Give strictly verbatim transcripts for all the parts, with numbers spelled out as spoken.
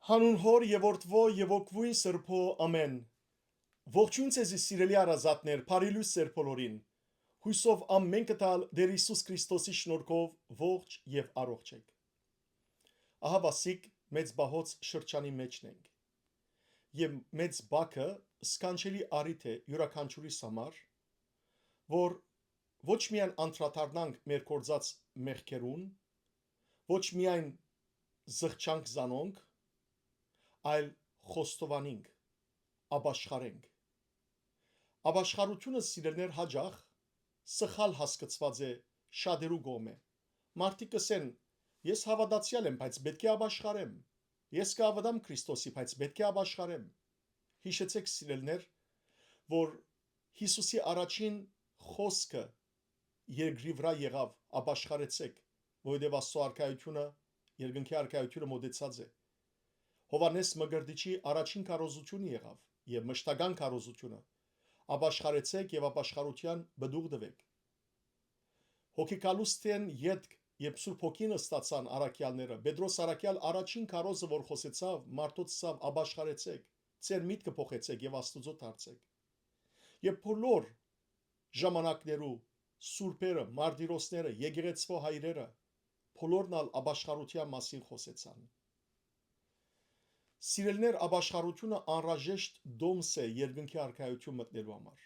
Հանուն Հօր եւ Որդւոյ եւ Հոգւոյն Սրբոյ, ամէն։ Ողջոյն ձեզի, սիրելի հարազատներ, բարի լոյս ձեր բոլորին։ Յոյսով ամէնքը տալ Տէր Յիսուս Քրիստոսի շնորհքով ողջ եւ առողջ էք։ Ահա, ասիկա, մեծ պահոց շրջանի մէջն ենք։ Եւ մեծ պահքը սքանչելի առիթ է իւրաքանչիւրիս համար, որ ոչ միայն անդրադառնանք մեր գործած մեղքերուն, ոչ միայն զղջանք զանոնք, այլ խոստովանենք, ապաշխարենք։ Ապաշխարութիւնը, սիրելիներ, յաճախ սխալ հասկցուած է շատերու կողմէ։ Մարդիկ կ'ըսեն. «Ես հաւատացեալ եմ, բայց պէտք է ապաշխարեմ։ Ես կ'աւատամ Քրիստոսի, բայց պէտք է ապաշխարեմ»։ Յիշեցէք, սիրելիներ, որ Յիսուսի առաջին խօսքը երկրի վրայ եղաւ. «Ապաշխարեցէք, որովհետեւ Աստուծոյ արքայութիւնը, երկնքի արքայութիւնը մօտեցած է»։ Յովհաննէս Մկրտիչի առաջին քարոզութիւնը եղաւ եւ մշտական քարոզութիւնը. «Ապաշխարեցէք եւ ապաշխարութեան պտուղ տուէք»։ Հոգեկալութեան ետք, երբ Սուրբ Հոգին ստացան առաքեալները, Պետրոս առաքեալ առաջին քարոզը, որ խօսեցաւ, մարդոց ըսաւ. «Ապաշխարեցէք, ձեր միտքը փոխեցէք եւ Աստուծոյ դարձէք»։ Եւ բոլոր ժամանակներու սուրբերը, մարտիրոսները, եկեղեցւոյ հայրերը, բոլորն ալ ապաշխարութեան մասին խօսեցան։ Սիրելիներ, ապաշխարութիւնը անհրաժեշտ տոմս է երկնքի արքայութիւն մտնելու համար,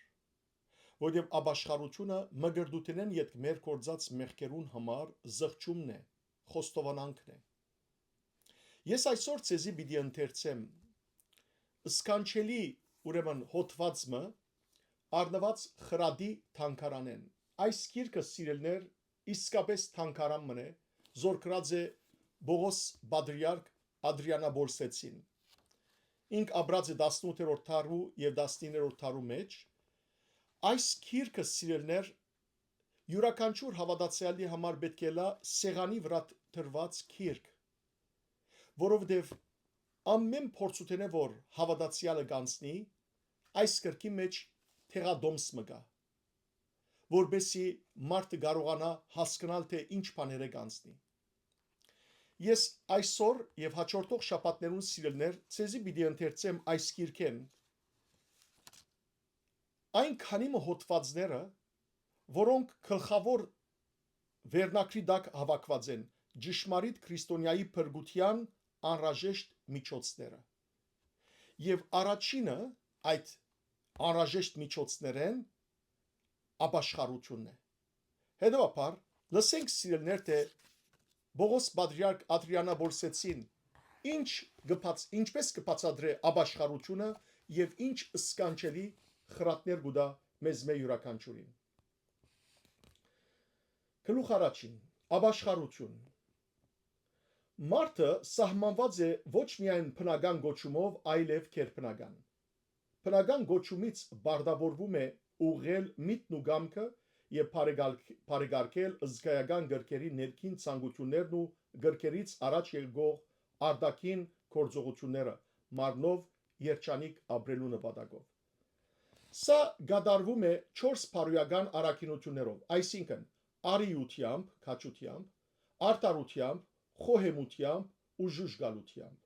որովհետեւ ապաշխարութիւնը մկրտութենէն ետք մեր գործած մեղքերուն համար զղջումն է, խոստովանանքն է։ Ես այսօր ձեզի պիտի ընթերցեմ սքանչելի, ուրեմն, հոդուած մը, առնուած Խրատի թանգարանէն։ Այս գիրքը, սիրելիներ, իսկապէս թանգարան մըն է, զոր գրած է Պողոս Պատրիարք Ադրիանապոլսեցին։ Ինք ապրած է տասնութերորդ դարու եւ տասնիններորդ դարու մէջ։ Այս գիրքը, սիրելիներ, իւրաքանչիւր հաւատացեալի համար պէտք է ըլլայ սեղանի վրայ դրուած գիրք, որովհետեւ ամէն փորձութենէ որ հաւատացեալը կ'անցնի, այս գրքի մէջ տեղատոմս մը կայ, որպէսզի մարդը կարողանայ հասկնալ, թէ ինչ բաներէ կ'անցնի։ Ես այսօր եւ հաջորդող շաբաթներուն, սիրելիներ, ձեզի պիտի ընթերցեմ այս գիրքէն այն քանի մը հոդվածները, որոնք գլխաւոր վերնագրի տակ հաւաքուած են ճշմարիտ քրիստոնեայի փրկութեան անհրաժեշտ միջոցները։ Եւ առաջինը այդ անհրաժեշտ միջոցներէն ապաշխարութիւնն է։ Հետեւաբար, լսենք, սիրելիներ, թէ Պողոս Պատրիարք Ադրիանապոլսեցին ինչ կը բաց-, ինչպէս կը բացատրէ ապաշխարութիւնը եւ ինչ սքանչելի խրատներ կու տայ մեզմէ իւրաքանչիւրին։ Գլուխ առաջին. Ապաշխարութիւն։ Մարդը սահմանուած է ոչ միայն բնական կոչումով, այլեւ գերբնական։ Բնական կոչումից պարտաւորվում է ուղղել միտքն ու կամքը եւ բարեկարգ-, բարեկարգել զգայական կրքերի ներքին ցանկութիւններն ու կրքերից առաջ եկող արտաքին գործողութիւնները՝ մարմնով երջանիկ ապրելու նպատակով։ Սա կատարվում է չորս բարոյական առաքինութիւններով, այսինքն՝ արիութեամբ, քաջութեամբ, արդարութեամբ, խոհեմութեամբ ու ժուժկալութեամբ։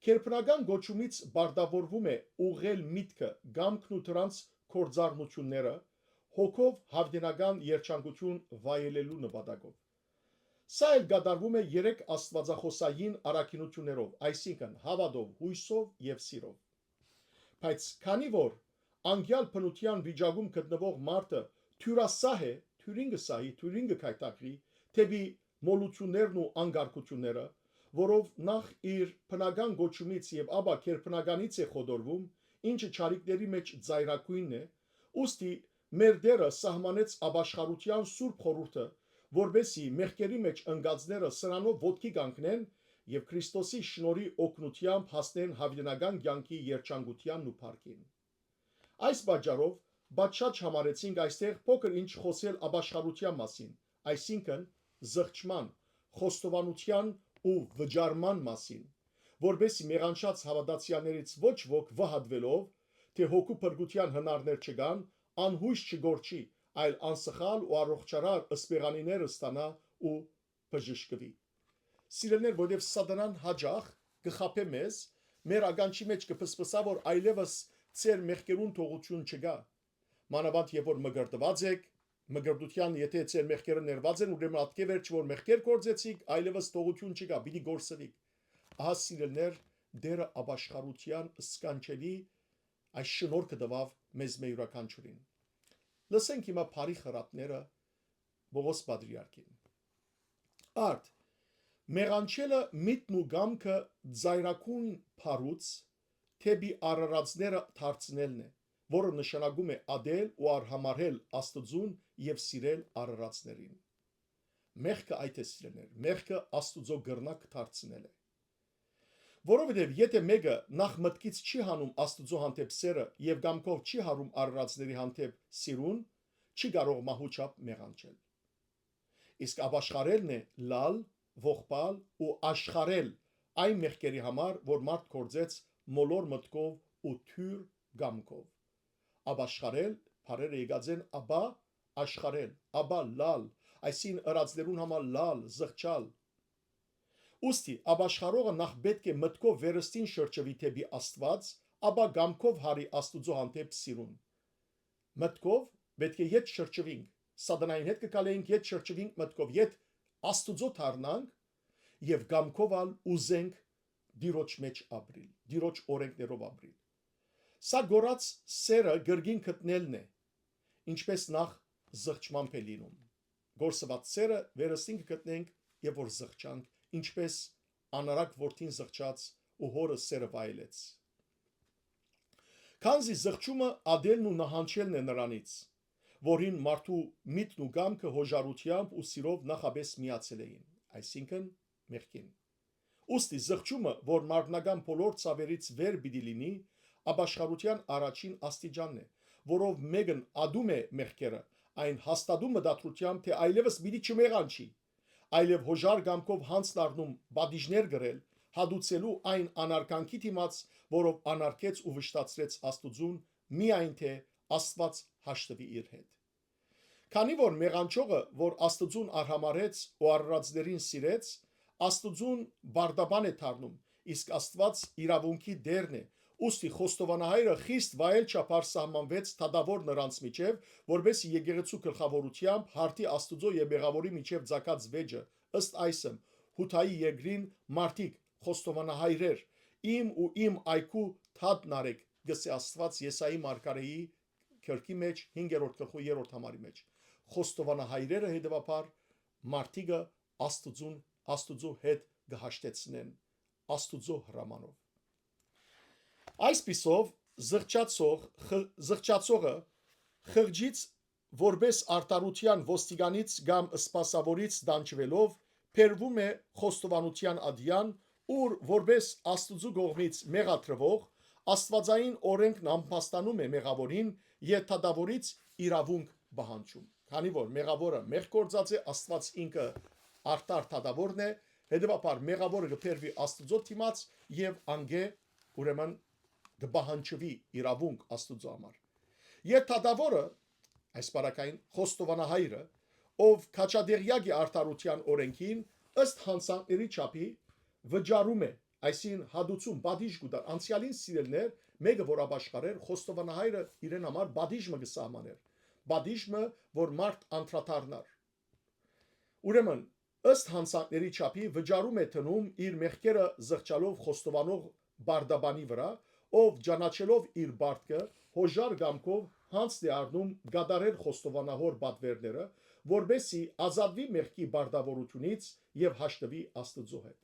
Գերբնական կոչումից պարտաւորվում է ուղղել միտքը, կամքն ու դրանց գործառնութիւնները՝ հոգով յաւիտենական երջանկութիւն վայելելու նպատակով։ Սա էլ կատարվում է երեք աստուածախօսային առաքինութիւններով, այսինքն՝ հաւատով, յոյսով եւ սիրով։ Բայց քանի որ անկեալ բնութեան վիճակում գտնուող մարդը թիւրասահ է, թիւրին կը սահի, թիւրին կը գայթակղի դէպի մոլութիւններն ու անկարգութիւնները, որով նախ իր բնական կոչումից եւ ապա գերբնականից է խոտորվում, ինչը չարիքների մէջ ծայրագոյնն է, ուստի մեր Տէրը սահմանեց ապաշխարութեան սուրբ խորհուրդը, որպէսզի մեղքերի մէջ ընկածները սրանով ոտքի կանգնեն եւ Քրիստոսի շնորհի օգնութեամբ հասնեն յաւիտենական կեանքի երջանկութեանն ու փառքին։ Այս պատճառով պատշաճ համարեցինք այստեղ փոքր ինչ խօսել ապաշխարութեան մասին, այսինքն՝ զղջման, խոստովանութեան ու վճարման մասին, որպէսզի մեղանշած հաւատացեալներից ոչ ոք վհատուելով, թէ հոգու փրկութեան հնարներ չկան, անյոյս չկորչի, այլ անսխալ ու առողջարար ըսպեղանիներ ստանայ ու բժշկուի։ Սիրելիներ, որովհետեւ Սատանան յաճախ կը խաբէ մեզ, մեր ականջի մէջ կը փսփսայ, որ այլեւս ձեր մեղքերուն թողութիւն չկայ։ Մանաւանդ երբ որ մկրտուած էք, մկրտութեան, եթե ձեր մեղքերը ներուած են, ուրեմն ատկէ վերջ որ մեղքեր գործեցիք, այլեւս թողութիւն չկայ, պիտի կորսուիք։ Ահա, սիրելիներ, Տէրը ապաշխարութեան սքանչելի այս շնորհքը տուաւ մեզմէ յուրաքանչիւրին։ Լսենք հիմա բարի խրատները Պողոս պատրիարքին։ Արդ, մեղանչելը միտն ու կամքը ծայրագոյն փառուց դէպի արարածները դարձնելն է, որը նշանակում է ատել ու արհամարհել Աստուծուն եւ սիրել արարածներին։ Մեղքը այդ է, սիրելիներ, մեղքը Աստուծոյ կրնակ դարձնել է։ Որովհետեւ եթէ մէկը նախ մտքից չի հանում Աստուծոյ հանդէպ սէրը եւ կամքով չի հարում արարածների հանդէպ սիրուն, չի կարող մահու չափ մեղանչել։ Իսկ ապաշխարելն է լալ, ողբալ ու աշխարհել այն մեղքերի համար, որ մարդ գործեց մոլոր մտքով ու թիւր կամքով։ Ապաշխարել, բառերը եկած են աբա, աշխարհել, աբա լալ, այսինքն՝ ըրածներուն համար լալ, զղջալ։ Ուստի, ապաշխարողը նախ պէտք է մտքով վերստին շրջուի դէպի Աստուած, աբա կամքով հարի Աստուծոյ հանդէպ սիրուն։ Մտքով պէտք է ետ շրջուինք, սատանային հետ կը քալէինք, ետ շրջուինք մտքով, ետ Աստուծոյ դառնանք եւ կամքով ալ ուզենք Տիրոջ մէջ ապրիլ, Տիրոջ օրենքներով ապրիլ։ Սա կորած սէրը կրկին գտնելն է, ինչպէս նախ զղջմամբ է լինում։ Կորսուած սէրը վերստին կը գտնենք, երբ որ զղջանք, ինչպէս անարակ որդին զղջաց ու հօրը սէրը վայելեց։ Քանզի զղջումը ատելն ու նահանջելն է նրանից, որին մարդու միտն ու կամքը հոժարութեամբ ու սիրով նախապէս միացել էին, այսինքն՝ մեղքին։ Ուստի զղջումը, որ մարմնական բոլոր ցաւերից վեր պիտի լինի, ապաշխարութեան առաջին աստիճանն է, որով մէկն ատում է մեղքերը, այն հաստատում մտադրութեամբ, թէ այլեւս պիտի չմեղանչի, այլեւ հոժար կամքով յանձն առնում պատիժներ կրել, հատուցելու այն անարգանքի դիմաց, որով անարգեց ու վշտացրեց Աստուծուն, միայն թէ Աստուած հաշտուի իր հետ։ Քանի որ մեղանչողը, որ Աստուծուն արհամարհեց ու արարածներին սիրեց, Աստուծուն բարդաբան է դառնում, իսկ Աստուած իրաւունքի տէրն է, ուստի խոստովանահայրը խիստ վայել չափար սահմանուեց դատաւոր նրանց միջեւ, որպէս զի եկեղեցու գլխաւորութեամբ հարթի Աստուծոյ եւ մեղաւորի միջեւ ծագած վէճը, ըստ այսմ, Յուդայի երկրին մարդիկ, խոստովանահայրեր, իմ ու իմ այգու դատն առէք, կ'ըսէ Աստուած Եսայի մարգարէի գրքի մէջ, հինգերորդ գլխու երրորդ համարի մէջ։ Խոստովանահայրերը, հետեւաբար, մարդիկը Աստուծուն, Աստուծոյ հետ կը հաշտեցնեն, Աստուծոյ հրամանով։ Այսպիսով, զղջացող, խ-, զղջացողը խղճից որպէս արդարութեան ոստիկանից կամ սպասաւորից տանջուելով, բերվում է խոստովանութեան ատեան, ուր որպէս Աստուծոյ կողմից մեղադրուող, աստուածային օրէնքն ամբաստանում է մեղաւորին եւ դատաւորից իրաւունք պահանջում։ Քանի որ մեղաւորը մեղք գործած է, Աստուած ինքը արդար դատաւորն է, հետեւաբար մեղաւորը կը բերուի Աստուծոյ դիմաց եւ անկէ, ուրեմն, կը պահանջուի իրաւունք Աստուծոյ համար։ Եւ դատաւորը, այս պարագային խոստովանահայրը, ով քաջատեղեակ է արդարութեան օրէնքին, ըստ յանցանքների չափի վճարում է, այսինքն՝ հատուցում, պատիժ կու տար։ Անցեալին, սիրելիներ, մէկը որ ապաշխարեր, խոստովանահայրը իրեն համար պատիժ մը կը սահմանէր, պատիժ մը, որ մարդ անդրադառնար։ Ուրեմն, ըստ յանցանքների չափի վճարում է դնում իր մեղքերը զղջալով խոստովանող բարդաբանի վրայ, ով ճանաչելով իր պարտքը, հոժար կամքով յանձն է առնում կատարել խոստովանահոր պատվերները, որպէս զի ազատուի մեղքի բարդաւորութիւնից եւ հաշտուի Աստուծոյ հետ։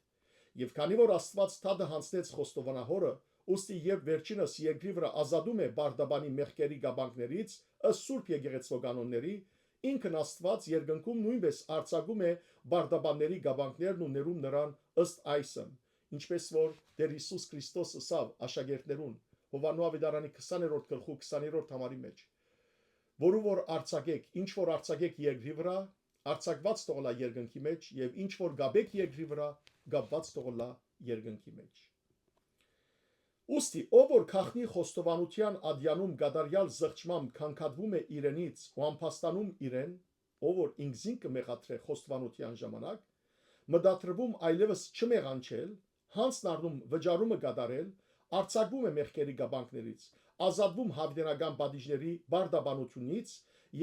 Եւ քանի որ Աստուած դատը յանձնեց խոստովանահորը, ուստի երբ վերջինս երկրի վրայ ազատում է բարդաբանի մեղքերի կապանքներից, ըստ Սուրբ Եկեղեցւոյ կանոնների, ինքն Աստուած երկնքում նոյնպէս արձակում է բարդաբանների կապանքներն ու ներում նրան, ըստ այսմ, ինչպէս որ Տէր Յիսուս Քրիստոս ըսաւ աշակերտներուն, Յովհաննու աւետարանի քսաներորդ գլխու քսաներորդ համարի մէջ, որու որ արձակէք, ինչ որ արձակէք երկրի վրայ, արձակուած թող ըլլայ երկնքի մէջ, եւ ինչ որ կապէք երկրի վրայ, կապուած թող ըլլայ երկնքի մէջ։ Ուստի, ով որ գաղտնի խոստովանութեան ատեանում կատարեալ զղջմամբ գանգատվում է իրենից ու ամբաստանում իրեն, ով որ ինքզինք կը մեղադրէ խոստովանութեան ժամանակ, մտադրվում այլեւս չմեղանչել, յանձն առնում վճարումը կատարել, արձակվում է մեղքերի կապանքներից, ազատվում յաւիտենական պատիժների պարտաբանությունից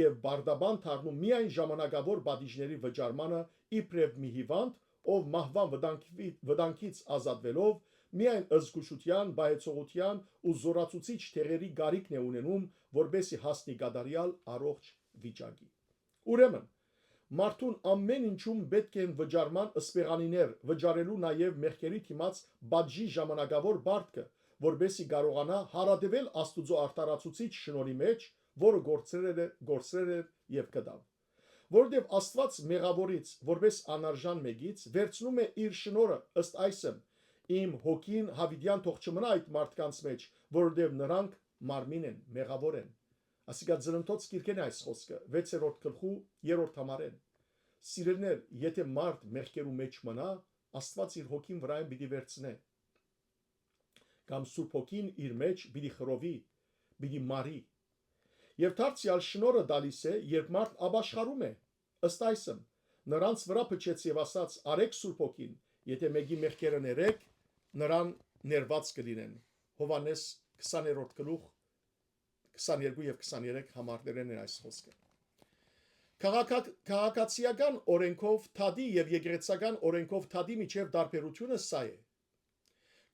եւ պարտաբան դառնում միայն ժամանակաւոր պատիժների վճարմանը իբրեւ մի հիւանդ, ով մահուան վտանգի-, վտանգից ազատուելով, միայն զգուշութեան, պահեցողութեան ու զօրացուցիչ դեղերի կարիքն է ունենում, որպեսզի հասնի կատարեալ առողջ վիճակի։ Ուրեմն, մարդուն ամէն ինչում պէտք են վճարման սպեղանիներ, վճարելու նաեւ մեղքերի դիմաց պատժի ժամանակաւոր պարտքը, որպեսզի կարողանայ յարատեւել Աստուծոյ արդարացուցիչ շնորհի մէջ, որը գործեր էր, գործեր էր եւ կտաւ։ Որովհետեւ Աստուած մեղաւորից, որպէս անարժան մեկից, վերցնում է իր շնորհը, ըստ այսմ. «Իմ հոգին յաւիտեան թող չմնայ այդ մարդկանց մէջ, որովհետեւ նրանք մարմին են, մեղաւոր են»։ Ասիկա Ծննդոց գիրքէն է այս խօսքը, վեցերորդ գլխու երրորդ համարէն։ Սիրելիներ, եթէ մարդ մեղքերու մէջ մնայ, Աստուած իր հոգին վրայէն պիտի վերցնէ, կամ Սուրբ Հոգին իր մէջ պիտի խռովի, պիտի մարի։ Եւ դարձեալ շնորհը տալիս է, երբ մարդ ապաշխարում է, ըստ այսմ. «Նրանց վրայ փչեց եւ ասաց. "Արեք Սուրբ Հոգին, եթէ մեկի մեղքերը ներեք, նրան ներուած կը լինեն"»։ Յովհաննէս քսաներորդ գլուխ, քսաներկու եւ քսաներեք համարներէն է այս խօսքը։ Քաղաքա-, քաղաքացիական օրենքով թատի եւ եկեղեցական օրենքով թատի միջեւ տարբերությունը սա է.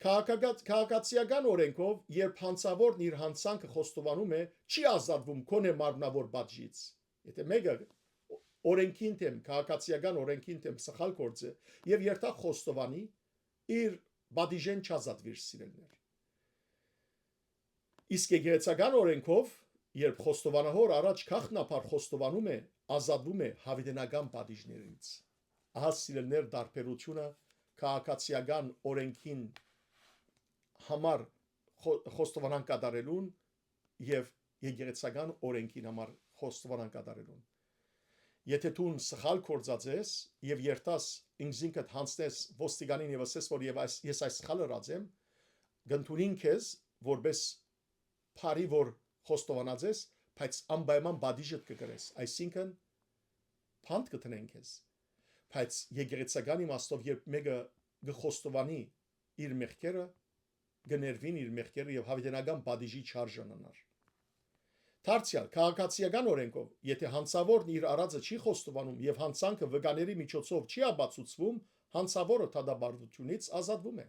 քաղաքակա-, քաղաքացիական օրենքով, երբ հանցաւորն իր հանցանքը խոստովանում է, չի ազատվում քոնէ մարմնաւոր պատժից։ Եթէ մեկը օրենքին դէմ, քաղաքացիական օրենքին դէմ սխալ գործ է եւ երթա խոստովանի, իր պատիժէն չազատուիր, սիրելիներ։ Իսկ եկեղեցական օրենքով, երբ խոստովանահոր առաջ գաղտնաբար խոստովանում է, ազատվում է յաւիտենական պատիժներից։ Ահա, սիրելիներ, տարբերությունը քաղաքացիական օրենքին համար խո-, խոստովանան կատարելուն եւ եկեղեցական օրենքին համար խոստովանան կատարելուն։ Եթէ դուն սխալ գործած ես եւ երթաս ինքզինքդ յանձնես ոստիկանին եւ ըսես, որ «Եվ այս, ես այս սխալ ըրած եմ», կ'ընդունին քեզ որպէս բարի, որ խոստովանած ես, բայց անպայման պատիժդ կը կրես, այսինքն՝ բանտ կը դնեն քեզ։ Բայց եկեղեցական իմաստով, երբ մեկը կը խոստովանի իր մեղքերը, կը ներուին իր մեղքերը եւ յաւիտենական պատիժի չարժանանար։ Դարձեալ, քաղաքացիական օրենքով, եթէ հանցաւորն իր արածը չի խոստովանում եւ հանցանքը վկաների միջոցով չի ապացուցվում, հանցաւորը դատապարտությունից ազատվում է։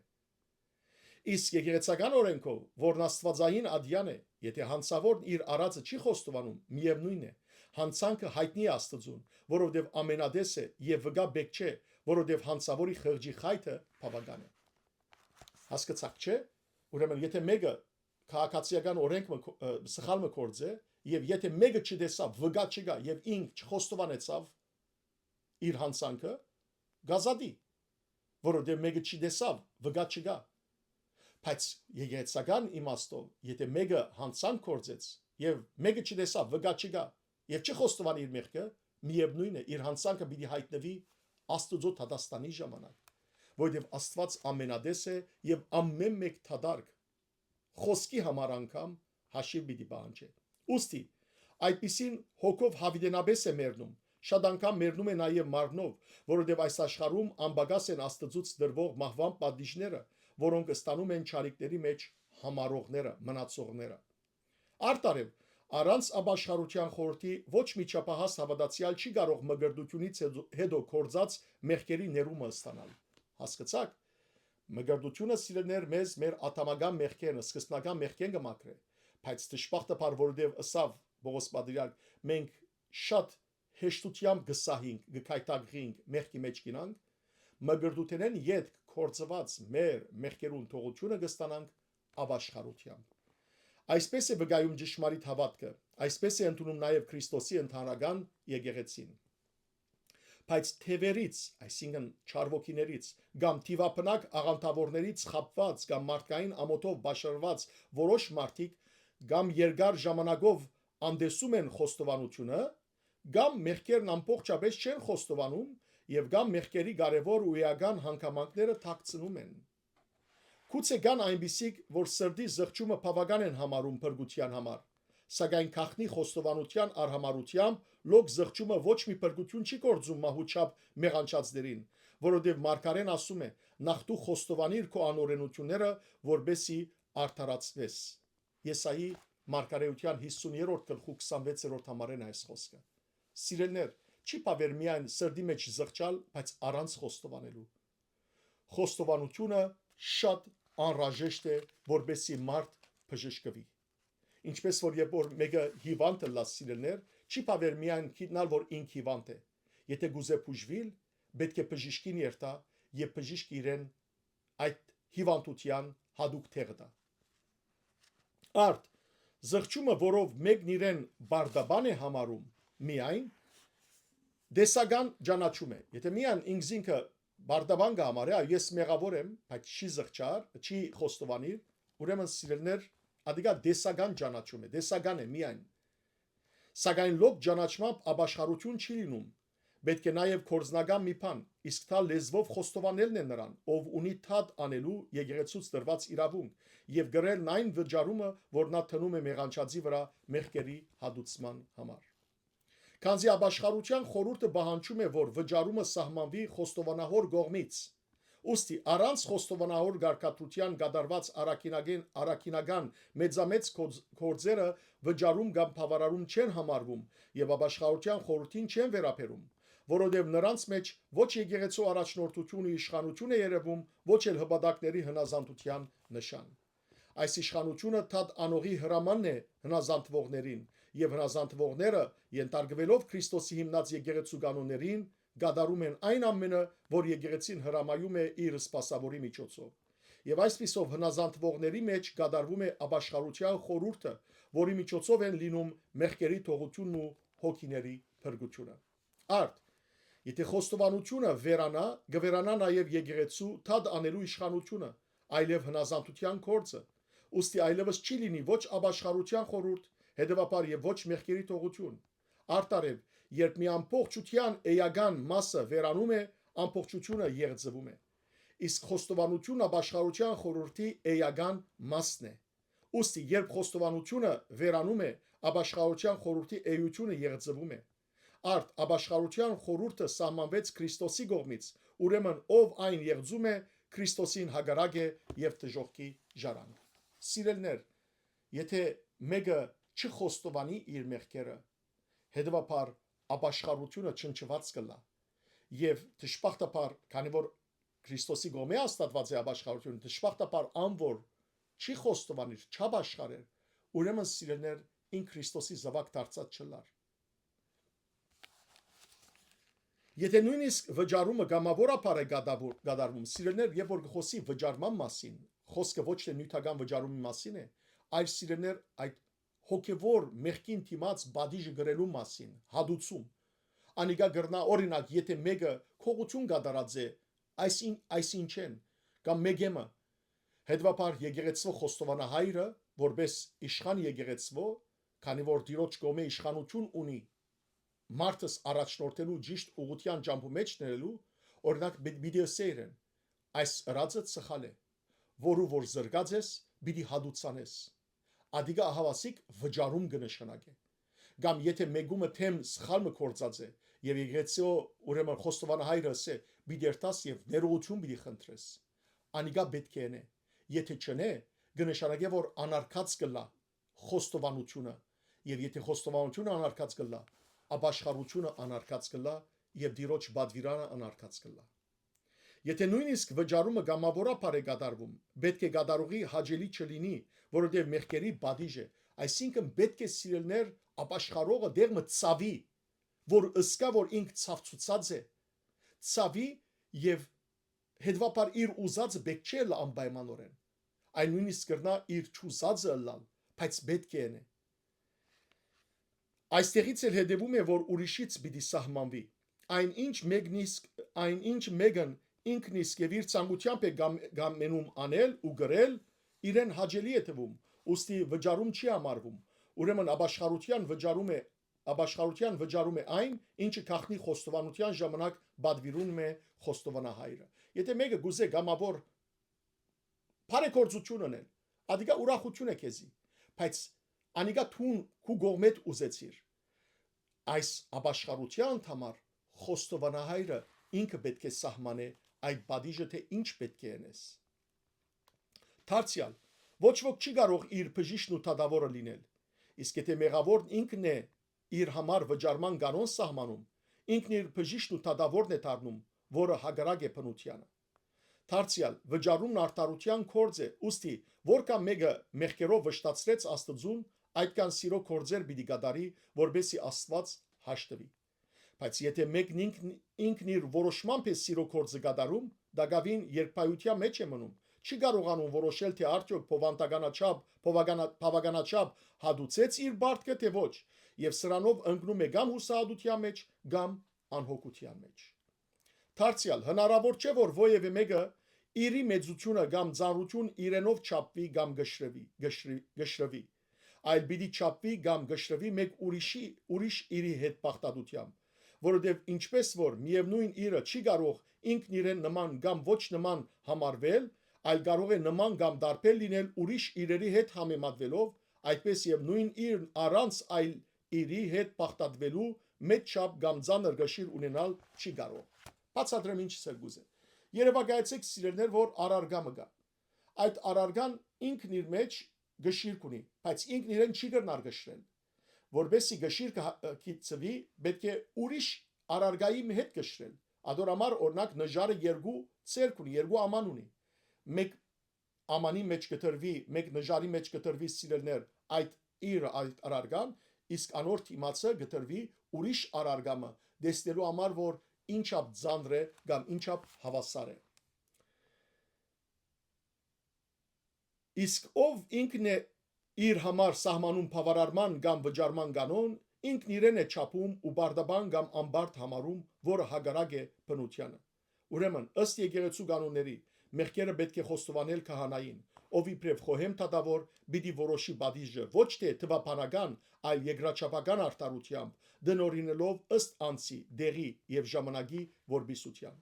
Իսկ եկեղեցական օրենքով, որն աստուածային ատեան է, եթէ հանցաւորն իր արածը չի խոստովանում, միեւնոյն է, հանցանքը յայտնի է Աստուծուն, որովհետեւ ամենատես է եւ վկայ պէտք չէ, որովհետեւ հանցաւորի խղճի խայթը բաւական է։ Հասկացաք, չէ՞։ Ուրեմն, եթէ մեկը քաղաքացիական օրենք մը քո-, ը, սխալ մը գործ է, եւ եթէ մեկը չտեսաւ, վկայ չկայ եւ ինք չխոստովանեցաւ իր հանցանքը, կ'ազատի, որովհետեւ մեկը չտեսաւ, վկայ չկայ։ Բայց եկեղեցական իմաստով, եթէ մեկը հանցանք գործեց եւ մեկը չտեսաւ, վկայ չկայ, եւ չխոստովանի իր մեղքը, միեւնոյն է, իր հանցանքը պիտի յայտնուի Աստուծոյ դատաստանի ժամանակ, որովհետեւ Աստուած ամենատես է եւ ամէն մէկ դատարկ խօսքի համար անգամ հաշիւ պիտի պահանջէ։ Ուստի, այդպիսին հոգով յաւիտենապէս է մեռնում, շատ անգամ մեռնում է նաեւ մարմնով, որովհետեւ այս աշխարհում անպակաս են Աստուծոց տրուող մահուան պատիժները, որոնք ստանում են չարիքների մեջ համառողները, մնացողները։ Արդարեւ, առանց ապաշխարութեան խորհրդի ոչ մի չափահաս հաւատացեալ չի կարող մկրտությունից հետո, հետո գործած մեղքերի ներումը ստանալ։ Հասկցաք, մկրտությունը, սիրելիներ, մեզ մեր ատամական մեղքերն, սկզբնական մեղքերն կը մաքրէ, բայց դժբախտաբար, որովհետեւ ըսաւ Պողոս Պատրիարք, մենք շատ հեշտութեամբ կը սահինք, կը քայթակղինք, մեղքի մեջ կինանք, մկրտութենէն ետք գործուած մեր մեղքերուն թողութիւնը կը ստանանք ապաշխարութեամբ։ Այսպես է վկայում ճշմարիտ հաւատքը, այսպես է ընդունում նաեւ Քրիստոսի ընդհանրական եկեղեցին։ Բայց թեւերից, այսինքն՝ չարվոքիներից կամ թիվաբնակ աղանդաւորներից խաբուած կամ մարդկային ամօթով պաշարուած որոշ մարդիկ կամ երկար ժամանակով անտեսում են խոստովանութիւնը, կամ մեղքերն ամբողջապէս չեն խոստովանում եւ կամ մեղքերի կարեւոր ու էական հանգամանքները թաքցնում են։ Գուցե կան այնպիսիք, որ սրտի զղջումը բաւական են համարում փրկութեան համար, սակայն գաղտնի խոստովանութեան արհամարհութեամբ լոկ զղջումը ոչ մի փրկութիւն չի գործում մահու չափ մեղանչածներին, որովհետեւ մարգարէն ասում է. «Նախ դու խոստովանիր քո անօրենութիւնները, որպեսզի արդարացուես»։ Եսայի մարգարէութեան հիսուներորդ գլխու քսանվեցերորդ համարէն այս խօսքը։ Սիրելիներ, չի բաւեր միայն սրտի մէջ զղջալ, բայց առանց խոստովանելու։ Խոստովանութիւնը շատ անհրաժեշտ է, որպեսզի մարդ բժշկուի։ Ինչպես որ երբ որ մէկը հիվանդ ըլլայ, սիրելիներ, չի բաւեր միայն գիտնալ, որ ինք հիվանդ է։ Եթէ կուզէ բուժուիլ, պէտք է բժիշկին երթայ եւ բժիշկը իրեն այդ հիվանդութեան յատուկ տեղը տայ։ Արդ, զղջումը, որով մէկն իրեն բարդաբան է համարում, միայն տեսական ճանաչում է։ Եթէ միայն ինքզինքը բարդաբան կը համարէ, այ ես մեղաւոր եմ, բայց չի զղջար, չի խոստովանիր, ուրեմն, սիրելիներ, ատիկա տեսական ճանաչում է, տեսական է միայն։ Սակայն լոկ ճանաչմամբ ապաշխարութիւն չի լինում։ Պէտք է նաեւ գործնական մի բան, իսկ դա լեզուով խոստովանելն է նրան, ով ունի դատ անելու եկեղեցուց տրուած իրաւունք եւ կրելն այն վճարումը, որ նա դնում է մեղանչածի վրայ մեղքերի հատուցման համար։ Քանզի ապաշխարութեան խորհուրդը պահանջում է, որ վճարումը սահմանուի խոստովանահոր կողմից։ Ուստի առանց խոստովանահոր կարգադրութեան կատարուած առաքինագեն-, առաքինական մեծամեծ կոց-, գործերը վճարում կամ բաւարարում չեն համարվում եւ ապաշխարութեան խորհրդին չեն վերաբերում, որովհետեւ նրանց մէջ ոչ եկեղեցու առաջնորդութիւն ու իշխանութիւն է երեւում, ոչ էլ հպատակների հնազանդութեան նշան։ Այս իշխանութիւնը դատ անողի հրամանն է հնազանդուողներին, եւ հնազանդուողները, ենթարկուելով Քրիստոսի հիմնած եկեղեցու կանոններին, կատարում են այն ամենը, որ եկեղեցին հրամայում է իր սպասաւորի միջոցով։ Եւ այսպիսով հնազանդուողների մէջ կատարվում է ապաշխարութեան խորհուրդը, որի միջոցով են լինում մեղքերի թողութիւնն ու հոգիների փրկութիւնը։ Արդ, եթէ խոստովանութիւնը վերանայ, կը վերանայ նաեւ եկեղեցու դատ անելու իշխանութիւնը, այլեւ հնազանդութեան գործը։ Ուստի այլեւս չի լինի ոչ ապաշխարութեան խորհուրդ, հետեւաբար եւ ոչ մեղքերի թողութիւն։ Արդարեւ, երբ մի ամբողջութեան էական մասը վերանում է, ամբողջութիւնը եղծվում է։ Իսկ խոստովանութիւնը ապաշխարութեան խորհրդի էական մասն է։ Ուստի, երբ խոստովանութիւնը վերանում է, ապաշխարութեան խորհրդի էութիւնը եղծվում է։ Արդ, ապաշխարութեան խորհուրդը սահմանուեց Քրիստոսի կողմից, ուրեմն ով այն եղծում է, Քրիստոսին հակառակ է եւ դժոխքի ժառանգ։ Սիրելիներ, եթէ մէկը չխոստովանի իր մեղքերը, հետեւաբար ապաշխարութիւնը չնչուած կ'ըլլայ։ Եւ դժբախտաբար, քանի որ Քրիստոսի կողմէ հաստատուած է ապաշխարութիւնը, դժբախտաբար ան որ չի խոստովանիր, չապաշխարեր, ուրեմն, սիրելիներ, ինք Քրիստոսի զաւակ դարձած չըլլար։ Եթէ նոյնիսկ վճարումը կամաւորաբար է կատաւոր-, կատարվում, սիրելիներ, երբ որ կը խօսի վճարման մասին, խօսքը ոչ թե նիւթական վճարումի մասին է, այլ, սիրելիներ, այդ հոգեվոր մեղքին դիմաց պատիժը կրելու մասին, հատուցում։ Անիկա կրնայ, օրինակ, եթէ մէկը քողութիւն կատարած է այս ին-, այս ինչեն, կամ մեկեմը, հետեւաբար եկեղեցվո խոստովանահայրը, որպես իշխան եկեղեցվո, քանի որ Տիրոջ կողմէ իշխանութիւն ունի մարդս առաջնորդելու, ճիշտ ուղղութեան ճամբու մէջ ներելու, օրինակ, պի-, պիտի ըսէ իրեն. «Այս ըրածը սխալ է, որու որ զրկած ես, պիտի հատուցանես»։ Ատիկա ահաւասիկ վճարում կը նշանակէ։ Կամ եթէ մեկումը թեմ սխալ մը գործած է, եւ եկեղեցիո, ուրեմն, խոստովանահայրը ըսէ. «Պիտի երթաս եւ ներողութիւն պիտի խնդրես»։ Անիկա պէտք է ընէ։ Եթէ չընէ, կը նշանակէ, որ անարգած կ'ըլլայ խոստովանութիւնը, եւ եթէ խոստովանութիւնը անարգած կ'ըլլայ, ապաշխարութիւնը անարգած կ'ըլլայ եւ Տիրոջ պատուիրանը անարգած կ'ըլլայ։ Եթէ նոյնիսկ վճարումը կամաւորաբար է կատարվում, պէտք է կատարողի հաճելի չլինի, որովհետեւ մեղքերի պատիժ է, այսինքն պէտք է, սիրելիներ, ապաշխարողը դեղմը ցաւի, որ ըսկայ, որ ինք ցաւցուցած է, ցաւի եւ հետեւաբար իր ուզածը պէտք չէ ըլլայ անպայմանօրէն, այլ նոյնիսկ կրնայ իր չուզածը ըլլալ, բայց պէտք է ընէ։ Այստեղից էլ հետեւում է, որ ուրիշից պիտի սահմանուի։ Այն ինչ մեկն իսկ, այն ինչ մեկն ինքն իսկ եւ իր ցանկութեամբ է գամ-, գամենում անել ու գրել, իրեն հաճելի է թվում, ուստի վճարում չի համարվում։ Ուրեմն ապաշխարութեան վճարում է, ապաշխարութեան վճարում է այն, ինչը գաղտնի խոստովանութեան ժամանակ պատվիրում է խոստովանահայրը։ Եթէ մեկը գուզէ կամաւոր բարեգործութիւն ընել, ատիկա ուրախութիւն է քեզի, բայց անիկա դուն քու կողմէդ ուզեցիր։ Այս ապաշխարութեան համար խոստովանահայրը ինքը պէտք է սահմանէ այդ պատիժը, թէ ինչ պէտք է ընես։ Դարձեալ, ոչ ոք չի կարող իր բժիշկն ու դատաւորը լինել, իսկ եթէ մեղաւորն ինքն է իր համար վճարման կանոն սահմանում, ինքն իր բժիշկն ու դատաւորն է դառնում, որը հակառակ է բնութեանը։ Դարձեալ, վճարումն արդարութեան գործ է, ուստի, որքան մէկը մեղքերով վշտացրեց Աստուծուն, այդքան սիրո գործեր պիտի կատարի, որպեսզի Աստուած հաշտուի։ Բայց եթէ մէկն ինքն, ինքն իր որոշմամբ է սիրո գործը կատարում, տակաւին երկբայութեան մէջ է մնում, չի կարողանում որոշել, թէ արդեօք բովանդականաչափ, բովականա-, բաւականաչափ հատուցեց իր պարտքը, թէ ոչ, եւ սրանով ընկնում է կամ յուսահատութեան մէջ, կամ անհոգութեան մէջ։ Դարձեալ, հնարաւոր չէ, որ ոեւէ մէկը իրի մեծութիւնը կամ ծանրութիւն իրենով չափուի կամ կշռուի, կշռի-, կշռուի, այլ պիտի չափուի կամ կշռուի մէկ ուրիշի, ուրիշ իրի հետ բաղդատութեամբ, որովհետեւ ինչպէս որ միեւնոյն իրը չի կարող ինքն իրեն նման կամ ոչ նման համարվել, այլ կարող է նման կամ տարբեր լինել ուրիշ իրերի հետ համեմատվելով, այդպէս եւ նոյն իրն առանց այլ իրի հետ բաղդատուելու մեծ չափ կամ ծանր կշիռ ունենալ չի կարող։ Բացատրեմ ինչ սեր կուզեմ։ Երեւակայեցէք, սիրելիներ, որ առարգա մը կայ։ Այդ առարգան ինքն իր մէջ կշիռք ունի, բայց ինքն իրեն չի կրնար կշռել։ Որպեսզի կշիռքը հա-, գիտցուի, պէտք է ուրիշ առարգայի հետ կշռել։ Ադոր համար, օրինակ, նժարը երկու ձեռք ունի, երկու աման ունի։ Մէկ ամանի մէջ կտրուի, մէկ նժարի մէջ կտրուի, սիրելիներ, այդ իրը, այդ առարգան, իսկ անոր դիմացը կտրուի ուրիշ առարգամը, տեսնելու համար, որ ինչապ ծանր է կամ ինչապ հաւասար է։ Իսկ ով ինքն է իր համար սահմանում բաւարարման կամ վճարման կանոն, ինքն իրեն է չափում ու բարդաբան կամ անբարդ համարում, որը հակառակ է բնութեանը։ Ուրեմն, ըստ եկեղեցու կանոնների, մեղքերը պէտք է խոստովանել քահանային, ով իբրեւ խոհեմ դատաւոր պիտի որոշի պատիժը ոչ թէ թուաբանական, այլ երկրաչափական արդարութեամբ, տնօրինելով ըստ անձի, դեղի եւ ժամանակի որպիսութեան։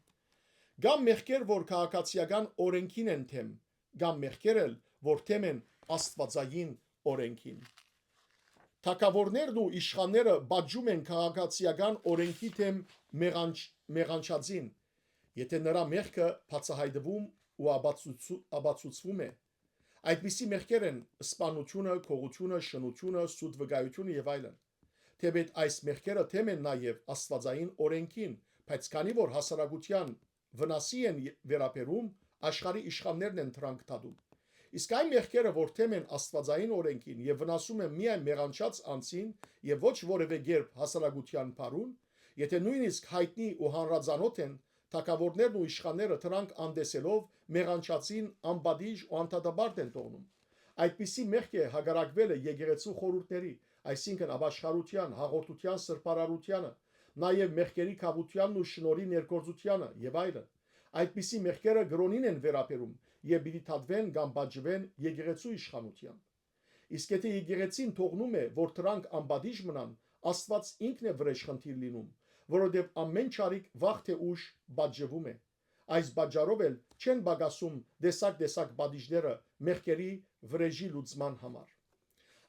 Կան մեղքեր, որ քաղաքացիական օրենքին են թեմ, կան մեղքեր էլ, որ թեմ են աստուածային օրենքին։ Թագաւորներն ու իշխանները պատժում են քաղաքացիական օրենքի թեմ մեղանչ-, մեղանչածին, եթէ նրա մեղքը բացահայտվում ու ապացուցու-, ապացուցվում է։ Այդպիսի մեղքեր են սպանությունը, քողությունը, շնությունը, սուտ վկայությունը եւ այլն։ Թէպէտ այս մեղքերը թեմ են նաեւ աստուածային օրենքին, բայց քանի որ հասարակության վնասի են ե-, վերաբերում, աշխարհի իշխաններն են դրանք դատում։ Իսկ այն մեղքերը, որ թեմ են աստուածային օրենքին եւ վնասում են միայն մեղանչած անձին եւ ոչ որեւէ կերպ հասարակության բարուն, եթէ նոյնիսկ յայտնի ու հանրածանօթ են, թագաւորներն ու իշխանները դրանք անտեսելով մեղանչածին անպատիժ ու անդատապարտք են թողնում։ Այդպիսի մեղք է հակառակվել է եկեղեցու խորհուրդների, այսինքն՝ ապաշխարութեան, հաղորդութեան սրբարարութեանը, նաեւ մեղքերի քաւութեանն ու շնորհի ներգործութեանը եւ այլն։ Այդպիսի մեղքերը կրօնին են վերաբերում եւ պիտի դատուեն կամ պատժուեն եկեղեցու իշխանութեան։ Իսկ եթէ եկեղեցին թողնում է, որ դրանք անպատիժ մնան, Աստուած ինքն է վրէժ խնդիր լինում, որովհետեւ ամէն չարիք վաղ թէ ուշ պատժվում է։ Այս պատճառով էլ չեն պակասում տեսակ-տեսակ պատիժները մեղքերի վրէժի լուծման համար։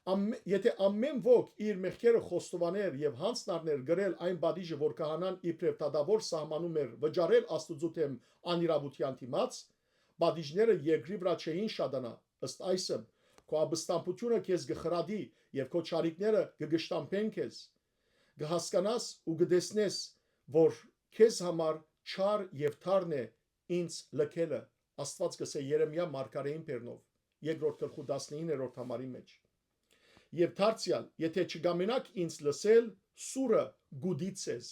Ամէ-, եթէ ամէն ոք իր մեղքերը խոստովաներ եւ յանձն առներ կրել այն պատիժը, որ քահանան իբրեւ դատաւոր սահմանում էր վճարել Աստուծոյ դէմ անիրաւութեան դիմաց, պատիժները երկրի վրայ չէին շատանայ, ըստ այսմ, քո ապստամբությունը քեզ կը խրատի եւ քո չարիքները կը կշտամբեն քեզ։ Կը հասկանաս ու կը տեսնես, որ քեզ համար չար եւ թարն է ինձ լքելը, Աստուած կ'ըսէ Երեմիա մարգարէին բերնով, երկրորդ գլխու տասնիններորդ համարի մէջ։ Եւ դարձեալ, եթէ չկամենաք ինձ լսել, սուրը կ'ուտի ձեզ,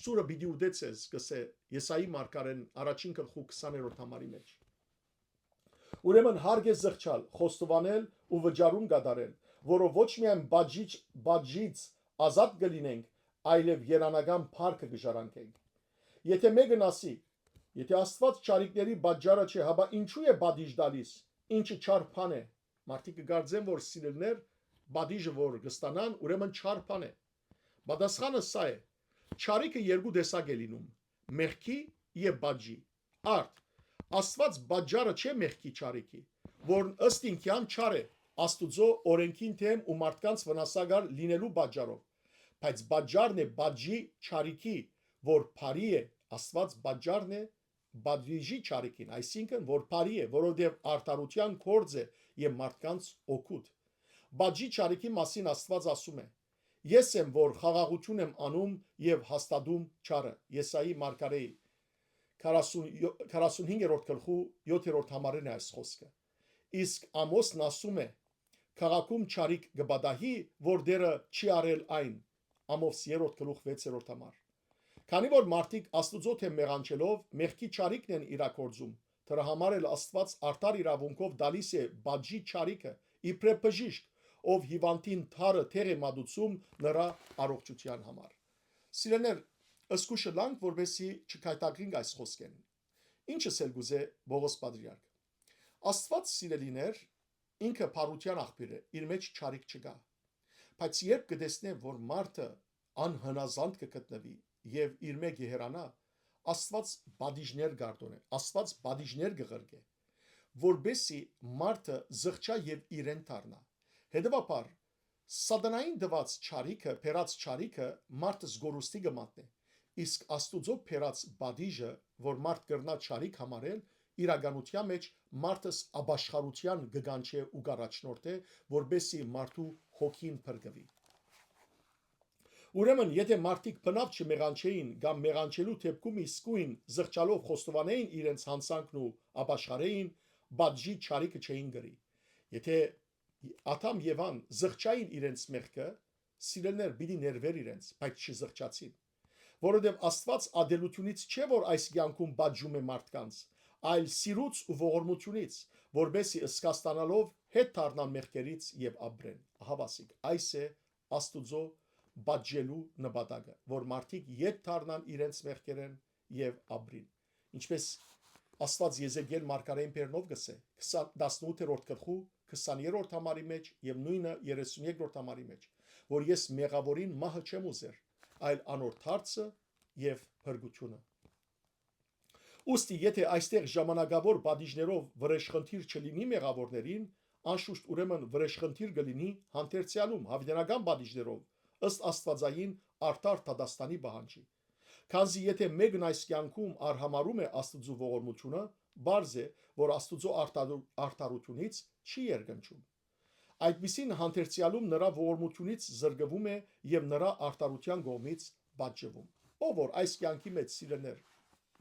սուրը պիտի ուտէ ձեզ, կ'ըսէ Եսայի մարգարէն առաջին գլխու քսաներորդ համարի մէջ։ Ուրեմն հարկ է զղջալ, խոստովանել ու վճարում կատարել, որով ոչ միայն բաժիչ-, բաժից ազատ կը լինենք, այլեւ երանական փառքը կը ժառանգենք։ Եթէ մեկն ասի, «Եթէ Աստուած չարիքների պատճառը չէ, հապա ինչու է պատիժ տալիս, ինչը չար բան է»։ Մարդիկ կը կարծեն, որ սիրելիներ պատիժը որ կստանան, ուրեմն չար բան է։ Պատասխանը սա է. չարիքը երկու տեսակ է լինում՝ մեղքի եւ պատժի։ Արդ, Աստուած պատճառը չէ մեղքի չարիքի, որն ըստ ինքեան չար է, Աստուծոյ օրենքին թեմ ու մարդկանց վնասակար լինելու պատճառով, բայց պատճառն է պատժի չարիքի, որ բարի է Աստուած պատճառն է պատժի չարիքին, այսինքն որ բարի է, որովհետեւ արդարութեան գործ է եւ մարդկանց օգուտ։ Պատժի չարիքի մասին Աստուած ասում է. «Ես եմ, որ խաղաղութիւն եմ անում եւ հաստատում չարը»։ Եսայի մարգարէի քառասուն, քառասունհինգերորդ գլխու յոթերորդ համարին է այս խօսքը։ Իսկ Ամոսն ասում է. «Քաղաքում չարիք կը պատահի, որ դերը չի արել այն»։ Ամոս երրորդ գլուխ վեցերորդ համար։ Քանի որ մարդիկ Աստուծոյ դէմ մեղանչելով մեղքի չարիքն են իրագործում, դրա համար էլ Աստուած արդար իրաւունքով տալիս է պատժի չարիքը, իբրեւ բժիշկ, ով հիւանդին դարը դեղ է մատուցում նրա առողջութեան համար։ Սիրելիներ, զգուշ ըլլանք, որպեսզի չքայթակրինք այս խօսքէն։ Ինչ ըսել կուզէ Պողոս Պատրիարք։ Աստուած, սիրելիներ, ինքը բարութեան աղբիւր է, իր մէջ չարիք չկայ։ Բայց երբ կը տեսնէ, որ մարդը անհնազանդ կը գտնուի եւ իր մէջ կը հեռանայ, Աստուած պատիժներ կ'արտոնէ, Աստուած պատիժներ կը ղրկէ, որպեսզի մարդը զղջայ եւ իրեն դառնայ։ Հետեւաբար, սատանային տուած չարիքը, բերած չարիքը մարդը զգորուստի կը մատնէ, իսկ Աստուծոյ բերած պատիժը, որ մարդ կրնայ չարիք համարել, իրականութեան մէջ մարդս ապաշխարութեան կը կանչէ ու կ'առաջնորդէ, որպեսզի մարդու հոգին փրկուի։ Ուրեմն, եթէ մարդիկ բնաւ չմեղանչէին կամ մեղանչելու դէպքում իսկոյն զղջալով խոստովանէին իրենց յանցանքն ու ապաշխարէին, պատժի չարիքը չէին կրի։ Եթէ Ադամ Եվան զղջային իրենց մեղքը, սիրելիներ, պիտի ներուէր իրենց, բայց չզղջացին։ Որովհետեւ Աստուած ատելութիւնից չէ, որ այս կեանքում պատժում է մարդկանց, այլ սիրուց ու ողորմութիւնից, որպեսզի զգաստանալով հետ դառնան մեղքերից եւ ապրեն։ Ահա, ասիկա, այս է Աստուծոյ պատժելու նպատակը, որ մարդիկ ետ դառնան իրենց մեղքերէն եւ ապրին։ Ինչպես Աստուած Եզեկիել մարգարէին բերնով կ'ըսէ, քսան, տասնութերորդ գլխու քսաներորդ համարի մէջ եւ նոյնը երեսունեքերորդ համարի մէջ, որ ես մեղաւորին մահը չեմ ուզեր, այլ անոր դարձը եւ փրկութիւնը։ Ուստի, եթէ այստեղ ժամանակաւոր պատիժներով վրեժխնդիր չլինի մեղաւորներին, անշուշտ ուրեմն վրեժխնդիր կը լինի հանդերձեալում, յաւիտենական պատիժներով, ըստ աստուածային արդար դատաստանի պահանջի։ Քանզի եթէ մէկն այս կեանքում արհամարում է Աստուծոյ ողորմութիւնը, պարզ է, որ Աստուծոյ արդարու-, արդարութիւնից չի երկնչում։ Այդպիսին հանդերձեալում նրա ողորմութիւնից զրկվում է եւ նրա արդարութեան կողմից պատժվում։ Ով որ այս կեանքի մէջ, սիրելիներ,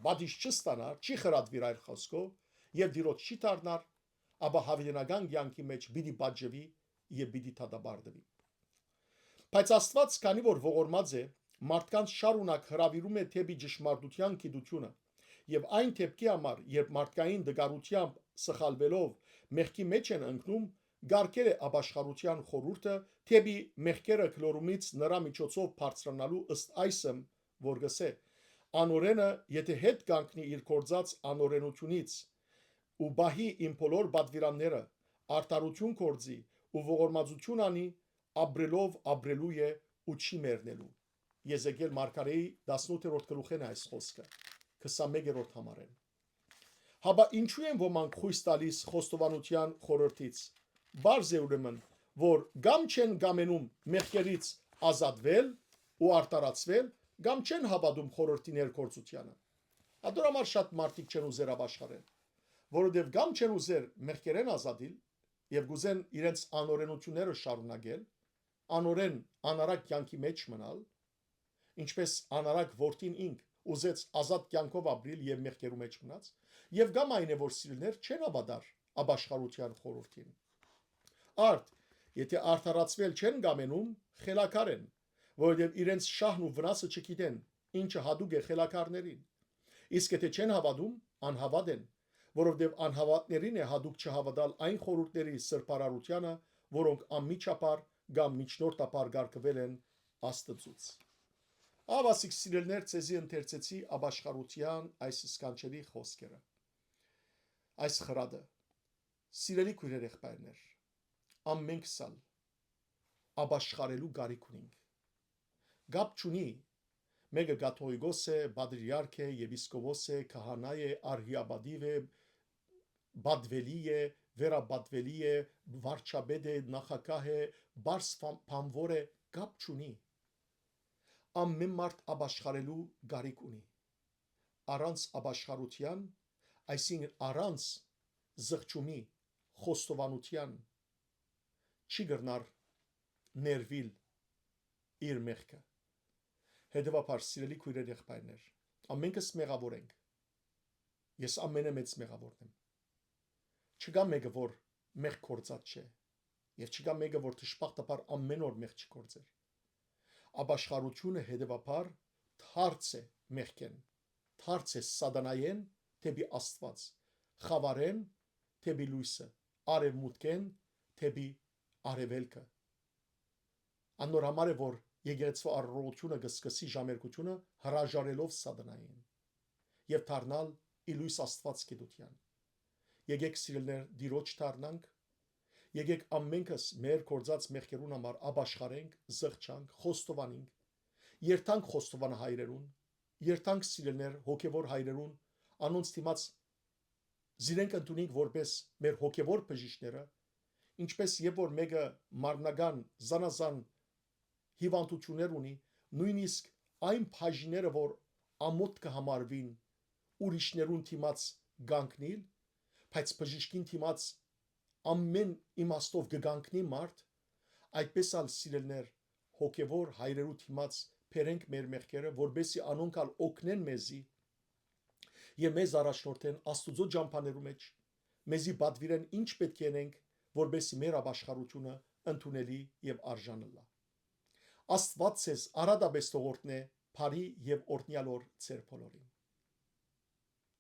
պատիժ չստանար, չի խրատուիր այլ խօսքով եւ Տիրոջ չի դառնար, ապա յաւիտենական կեանքի մէջ պիտի պատժուի եւ պիտի դատապարտուի։ Բայց Աստուած, քանի որ ողորմած է, մարդկանց շարունակ հրաւիրում է դէպի ճշմարտութեան գիտութիւնը, եւ այն դէպքի համար, երբ մարդկային տկարութեամբ սխալուելով մեղքի մէջ են ընկնում, կարգել է ապաշխարութեան խորհուրդը դէպի մեղքերը գլորումից նրա միջոցով բարձրանալու, ըստ այսմ, որ կ'ըսէ. «Անօրէնը, եթէ հետ կանգնի իր գործած անօրէնութիւնից, ու պահի իմ բոլոր պատուիրանները, արդարութիւն գործի ու ողորմածութիւն անի, ապրելով ապրելու է ու չի մեռնելու»։ Եզեկիել մարգարէի տասնութերորդ գլուխէն է այս խօսքը, քսանմեկերորդ համարէն։ Հապա ինչո՞ւ են ոմանք խոյս տալիս խոստովանութեան խորհրդից։ Պարզ է ուրեմն, որ կամ չեն կամենում մեղքերից ազատվել ու արդարացվել, կամ չեն հաւատում խորհրդի ներգործութեանը։ Ատոր համար շատ մարդիկ չեն ուզեր ապաշխարել, որովհետեւ կամ չեն ուզեր մեղքերէն ազատիլ եւ կ'ուզեն իրենց անօրենութիւնները շարունակել, անօրէն անարակ կեանքի մէջ մնալ, ինչպես անարակ որդին ինք ուզեց ազատ կեանքով ապրիլ եւ մեղքերու մէջ մնաց, եւ կամ այն է, որ սիրելիներ չեն հաւատար ապաշխարութեան խորհրդին։ Արդ, եթէ արդարացվել չեն կամենում, խելագար են, որովհետեւ իրենց շահն ու վնասը չգիտեն, ինչը յատուկ է խելագարներին։ Իսկ եթէ չեն հաւատում, անհաւատ են, որովհետեւ անհաւատներին է յատուկ չհաւատալ այն խորհուրդների սրբարարությանը, որոնք անմիջապար կամ միջնորդաբար կարգուել են Աստծուց։ Ահա, սիրելիներ, ձեզի ընթերցեցի ապաշխարութեան այս սքանչելի խօսքերը, այս խրատը։ Սիրելի քոյրեր, եղբայրներ, ամենքս ալ ապաշխարելու կարիք ունինք։ Կապ չունի, մէկը կաթողիկոս է, պատրիարք է, եպիսկոպոս է, քահանայ է, արհիապատիւ է, պատուելի է, վերապատուելի է, վարչապետ է, նախագահ է, պարզ բան-, բանուոր է, կապ չունի։ Ամեն մարդ ապաշխարելու կարիք ունի։ առանց ապաշխարութեան, այսինքն առանց զղջումի, խոստովանութեան, չի կրնար ներուիլ իր մեղքը։ Հետեւաբար, սիրելի քոյրեր, եղբայրներ, ամենքս մեղաւոր ենք։ Ես ամենամեծ մեղաւորն եմ։ Չկայ մէկը, որ մեղք գործած չէ, եւ չկայ մէկը, որ դժբախտաբար ամեն օր մեղք չի գործեր։ Ապաշխարութիւնը, հետեւաբար, դարձ է մեղքէն, դարձ է սատանայէն դէպի Աստուած, խաւարէն դէպի լոյսը, արեւմուտքէն դէպի արեւելքը։ Անոր համար է, որ եկեղեցւոյ արարողութիւնը կը սկսի ժամերգութիւնը հրաժարելով սատանային եւ դառնալ ի լոյս Աստուած գիտութեան։ Եկէք, սիրելիներ, Տիրոջ դառնանք, եկէք ամենքս մեր գործած մեղքերուն համար ապաշխարենք, զղջանք, խոստովանենք, երթանք խոստովանահայրերուն, երթանք, սիրելիներ, հոգեւոր հայրերուն, անոնց դիմաց զիրենք ընդունենք որպես մեր հոգեվոր բժիշկները, ինչպես եւ որ մէկը մարմնական զանազան հիվանդութիւններ ունի, նոյնիսկ այն բաժինները, որ ամօթ կը համարուին ուրիշներուն դիմաց կանգնիլ, բայց բժիշկին դիմաց ամեն իմաստով կը կանգնի մարդ, այդպես ալ, սիրելիներ, հոգեվոր հայրերու դիմաց բերենք մեր մեղքերը, որպեսզի անոնք ալ օգնեն մեզի եւ մեզ առաջնորդեն Աստուծոյ ճամբաներու մէջ, մեզի պատուիրեն ինչ պէտք է ընենք, որպեսզի մեր ապաշխարութիւնը ընդունելի եւ արժան ըլլայ։ Աստուած ձեզ արատապէս թող օրհնէ, բարի եւ օրհնեալ օր ձեր բոլորին։